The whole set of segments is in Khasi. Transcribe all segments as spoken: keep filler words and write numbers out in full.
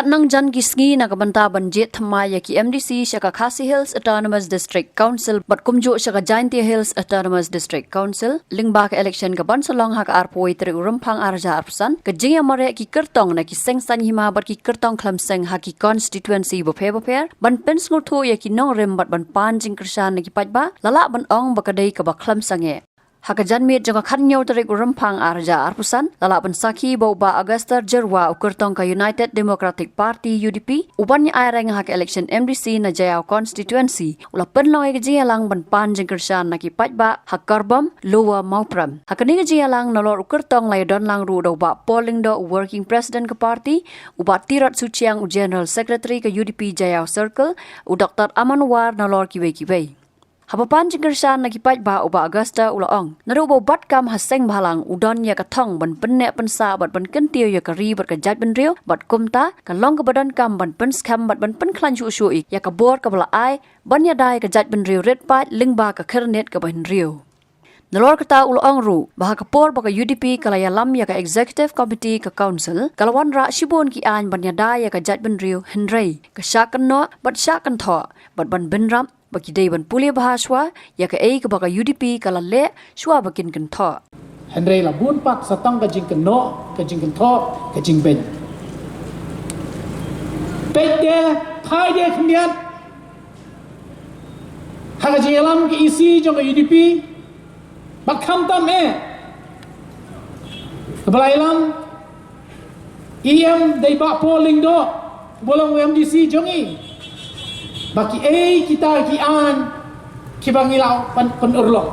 Nangjan ki sngi na ka bynta ban jied thymmai ïa ki M D C sha ka Khasi Hills Autonomous District Council bad kumjuh sha ka Jaintia Hills Autonomous District Council lyngba ka election ka ban sa long ha ka arphew tarik u Rymphang ar hajar arphew san, ka jingïamareh ki kyrtong na ki seng saiñ hima bad ki kyrtong khlem seng ha ki constituency bapher bapher ban pynsngewthuh ïa ki nongrim bad ban pan jingkyrshan na ki paidbah, la lah ban ong ba ka dei kaba khlem sangeh. Ha ka janmiet jong ka khathynñiew tarik u Rymphang ar hajar arphew san, la lah ban sakhi ba u Bah Augusta Jyrwa, u kyrtong ka United Democratic Party, U D P, u ban ïa aireng ha ka election M D C na Jaïaw constituency, u la pynlong ïa ka jingïalang ban pan jingkyrshan na ki paidbah ha Karbom, Lower Mawprem. Ha kane ka jingïalang nalor u kyrtong la ïadon lang ruh da u Bah Paul Lyngdoh, u Working President ka party, u Bah Tirot Suchiang, u General Secretary ka U D P Jaïaw Circle, u Doctor Aman War nalor kiwei kiwei. Haba pan jingkyrshan na ki paidbah, u Bah Augusta u la ong, naduh ba u bat kam ha seng bhalang u don ïa ka thong ban pynneh pynsah bad ban kyntiew ïa ka ri bad ka jaitbynriew, bad kumta ka long kaba donkam ban pynskhem bad ban pynkhlaiñ shuh shuh ïa ka bor kaba la ai ban ïada ïa ka jaitbynriew rit paid lyngba ka khyrnit kaba hynriew. Nalor kata u la ong ruh ba ha ka por ba ka U D P ka la ïalam ïa ka Executive Committee ka Council, ka la wanrah shibun ki aiñ ban ïada ïa ka jaitbynriew, hynrei ka shah kynnoh bad shah kynthoh bad ban bynrap ba ki dei ban pule bha shuwa ïa kaei kaba ka U D P ka la leh shuwa ba kin kynthoh. Hynrei la bun pat sa tang ka jingkynnoh, ka jingkynthoh, ka jingbeiñ. Peit de, phai de khyndiat ha ka jingïalam ka E C jong ka U D P, ba khamtam eh kaba la ïalam, E M dei Bah Paul Lyngdoh, ba long u M D C jong ngi. Ba kiei kita ki aiñ kiba ngi la pyn, pynurlong.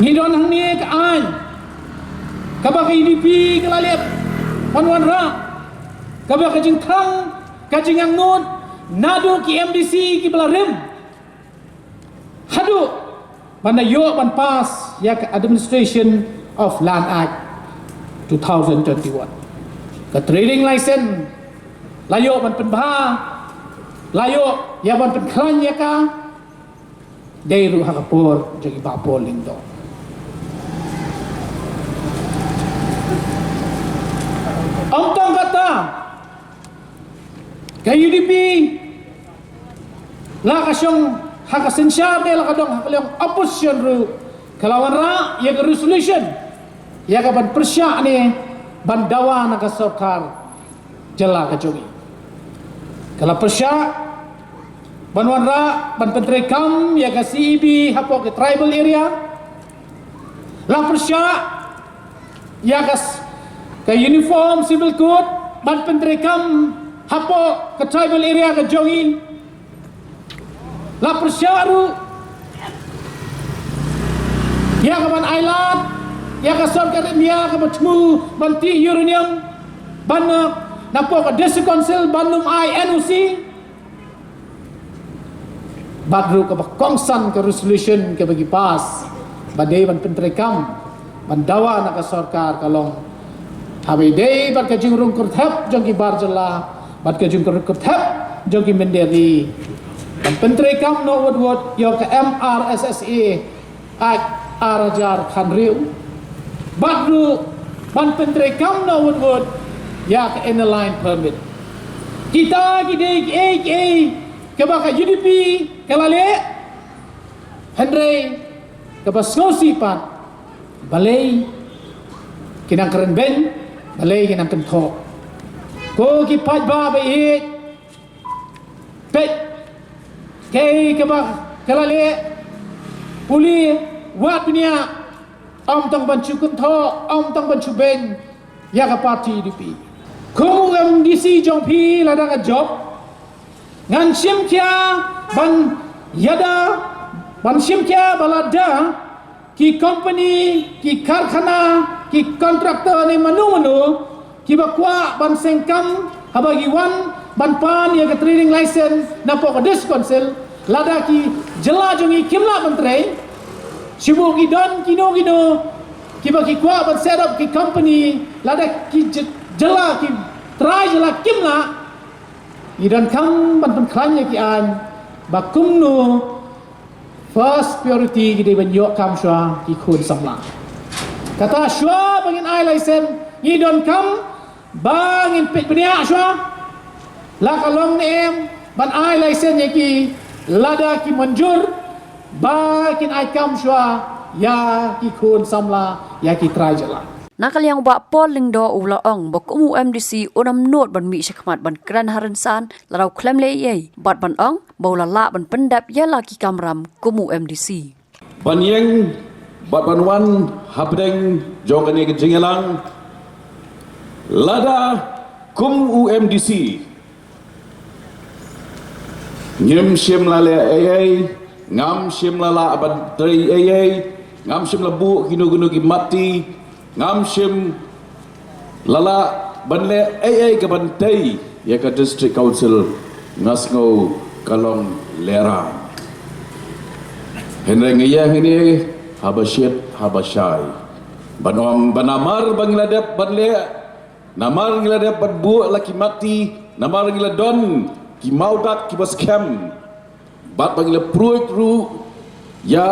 Ngi don hangne ka aiñ kaba ka U D P ka la leh ban wanrah, kaba ka jingthang, ka jingangnud naduh ki M D C kiba la rim haduh ban da ïoh ban pass ïa ka Administration of Land Act two thousand twenty-one. Ka trading license la ïoh ban pynbha, la ïoh ïa ban pynkhlaiñ ïa ka, dei ruh ha ka por jong i Bah Paul Lyngdoh. Ym tang kata, ka U D P la ka shong ha ka synshar ne la ka dong ha ka liang opposition ruh, ka la wanrah ïa ka resolution ïa ka ban pyrshah ne ban dawa na ka sorkar jylla ka jong ngi. Ka la pyrshah ban wanrah ban pyntreikam ïa ka C A B hapoh ka tribal area. La pyrshah ïa ka s-, ka Uniform Civil Code ban pyntreikam hapoh ka tribal area ka jong ngi. La pyrshah ruh ïa ka ban ailad ïa ka sorkar India kaba thmu ban tih uranium ban, eh, napoh ka District Council ban ym ai N O C. Bad ruh kaba kongsan ka resolution kaba ngi pass ba dei ban pyntreikam ban dawa na ka sorkar ka long, haba ïadei bad ka jingrung kyrthep jong ki bar jylla bad ka jingrung kyrthep jong ki mynder ri, ban pyntreikam noh wut wut ïa ka M R S S A Act ar hajar khathynriew, bad ruh ban pyntreikam noh wut wut ïa ka Inner Line Permit. Kita ki dei kiei kiei kaba ka U D P ka la leh, hynrei kaba sngewsih pat, balei ki nang kren beiñ, balei ki nang kynthoh? Ko ki paidbah ba ïeit, peit kaei kaba ka la leh. Pule, wat bniah, ym tang ban shu kynthoh, ym tang ban shu beiñ ïa ka party U D P. Kum u M D C jong phi lada ka jop, ngan shim khia ban ïada, ban shim khia ba lada ki company, ki karkhana, ki contractor ne mano mano kiba kwah ban seng kam haba ki wan ban pan ïa ka trading license napoh ka District Council, lada ki jylla jong ngi kim lah ban trei, shu buh ki don kino kino kiba ki kwah ban set up ki company, lada ki jy-, jylla, ki trai jylla kim lah, ngi donkam ban pynkhlaiñ ïa ki aiñ ba kumno first priority ki dei ban ïoh kam shuwa ki khun samla. Kata shuwa ba ngin ai license, Ngi donkam ba ngin peit bniah shuwa la ka long ne em ban ai license ïa ki, lada ki mynjur ba kin ai kam shuwa ïa ki khun samla, ïa ki trai jylla. Na ka liang u Bah Paul Lyngdoh u la ong ba kum u M D C un ym nud ban mih shakhmat ban kren ha rynsan lada u khlem leh ei ei, bad ban ong ba u la lah ban pyndep ïa la ki kamram kum u M D C. Ban ïeng bad ban wan hapdeng jong kane ka jingïalang, lada kum u M D C ngim shym la leh ei ei, ngam shym la lah ban trei ei ei, ngam shym la buh kino kino ki matti, ngam shym la lah ban leh ei ei ka ban tei ïa ka District Council, nga sngew ka long lehrain. Hynrei nga ïeng hangne haba shit haba shai ban ong ba namar ba ngi la dep ban leh, namar ngi la dep ban buh la ki matti, namar ngi la don ki mawdat kiba skhem, bad ba ngi la pruid ruh ïa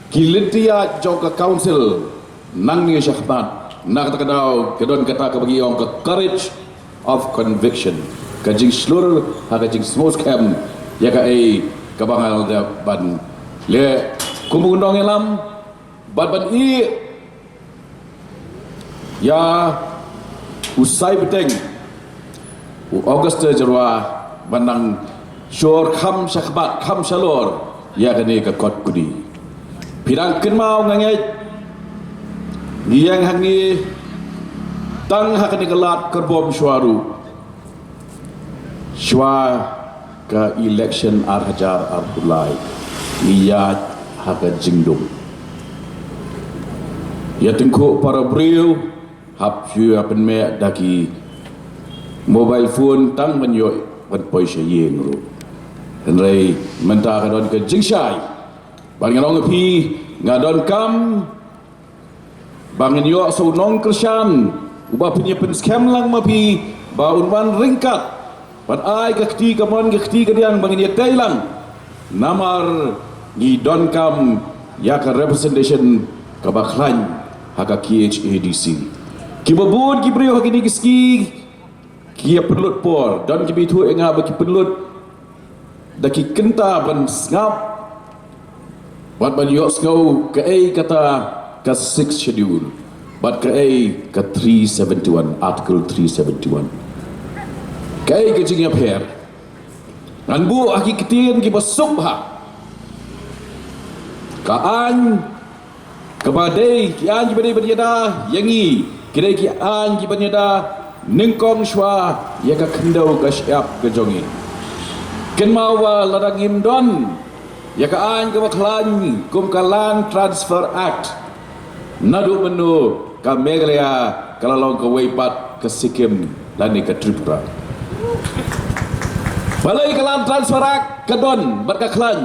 ki lynti ïaid jong ka council nangne shakhmat. Na kata ka daw ka don kata kaba ngi ong ka courage of conviction, ka jingshlur ha ka jingsngewskhem ïa kaei kaba nga la dep ban leh kum u nongïalam. Bad ban ïeh ïa u Sai Bteng, u Augustus Jyrwa, ban nang shor kham shakhmat kham shalor ïa kane ka kot kudi. Phi dang kynmaw, nga ngeit ngi ïeng hangne tang ha kane ka lad kyrpom shuwa ruh, shuwa ka election ar hajar arphew lai, ngi ïaid ha ka jingdum. Ïa tyngkhuh para briew hap shu ïa pynmeh da ki mobile phone tang ban ïoh ban poi sha ïing ruh. Hynrei mynta ka don ka jingshai ban ngan ong ïa phi, nga donkam ba ngin ïoh sa u nongkyrshan uba pynïapynskhem lang ma phi, ba un wan ryngkat ban ai ka kti kamon ka kti kadiang ba ngin ïatei lang. Namar ngi donkam ïa ka representation kaba khlaiñ ha ka K H A D C. Kiba bun ki briew ha kine ki sngi ki ïa pynlut por, don kiba ïathuh ïa nga ba ki pynlut da ki kynta ban sngap bad ban ïohsngew kaei kata ka Sixth Schedule bad kaei ka three seventy-one, Article three seventy-one. Kaei ka jingïapher? Ngan buh ha ki ktien kiba suk bha. Ka aiñ kaba dei, ki aiñ kiba dei ban ïada ïa ngi ki dei ki aiñ kiban ïada nyngkong shuwa ïa ka khyndew ka shyiap ka jong ngi. Kynmaw ba lada ngim don ïa ka aiñ kaba khlaiñ kum ka Land Transfer Act, naduh mynno ka Meghalaya ka la long kawei pat ka Sikkim lane ka Tripura. Balei ka Land Transfer Act ka don bad ka khlaiñ?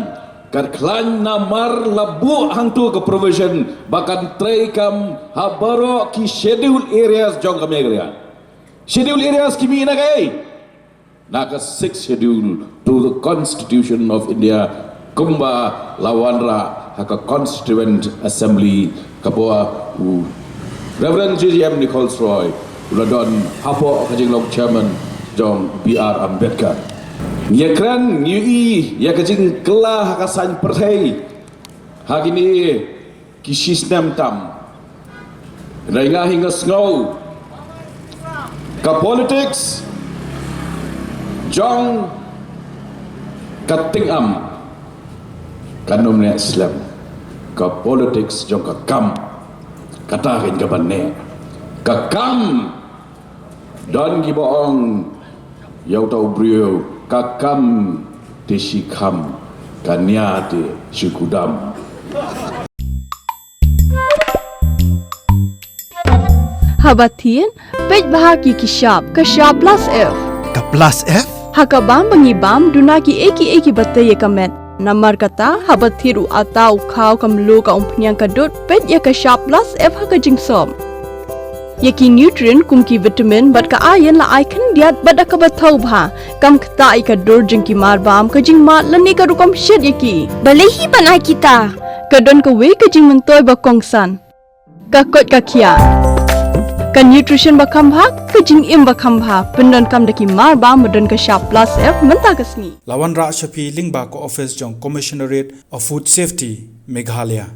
Ka khlaiñ namar la buh hangto ka provision ba kan treikam ha baroh ki scheduled areas jong ka Meghalaya. Scheduled areas ki mih na kaei? Na ka Sixth Schedule to the Constitution of India, kumba la wanrah ha ka Constituent Assembly kaba u Reverend J J M Nichols Roy u la don hapoh ka jinglong chairman jong B R Ambedkar. Ngi ïakren, ngi ïohi ïa ka jingkylla ha ka saiñ pyrthei ha kine ki shisnem tam. Hynrei nga hi nga sngew ka politics jong ka tyngam kan ym neh slem. Ka politics jong ka kam, kata kein kaban neh. Ka kam, don kiba ong ïa uta u briew, ka kam te shi kham, ka nia te shi kudam. Haba thied, peit bha ki ki shap, ka shap plus F. Ka plus F? Ha ka bam ba ngi bam, duna kiei kiei kiba tei ïa ka met. Namar kata, haba thied u atta, u khaw, ka mluh, ka umphniang, ka dud, peit ïa ka shap plus F ha ka jingsop. Ïa ki nutrient kum ki vitamin bad ka iron la ai khyndiat bad da kaba thaw bha. Kam ktah ïa ka dur jong ki marbam, ka jingmad lane ka rukom shet ïa ki. Balei hi ban ai kita? Ka don kawei ka jingmyntoi ba kongsan. Ka koit ka khiah. Ka nutrition ba kham bha, ka jingim ba kham bha, pyndonkam da ki mar ba, ba don ka shap plus F mynta ka sngi. La wanrah sha phi lyngba ka office jong Commissionerate of Food Safety, Meghalaya.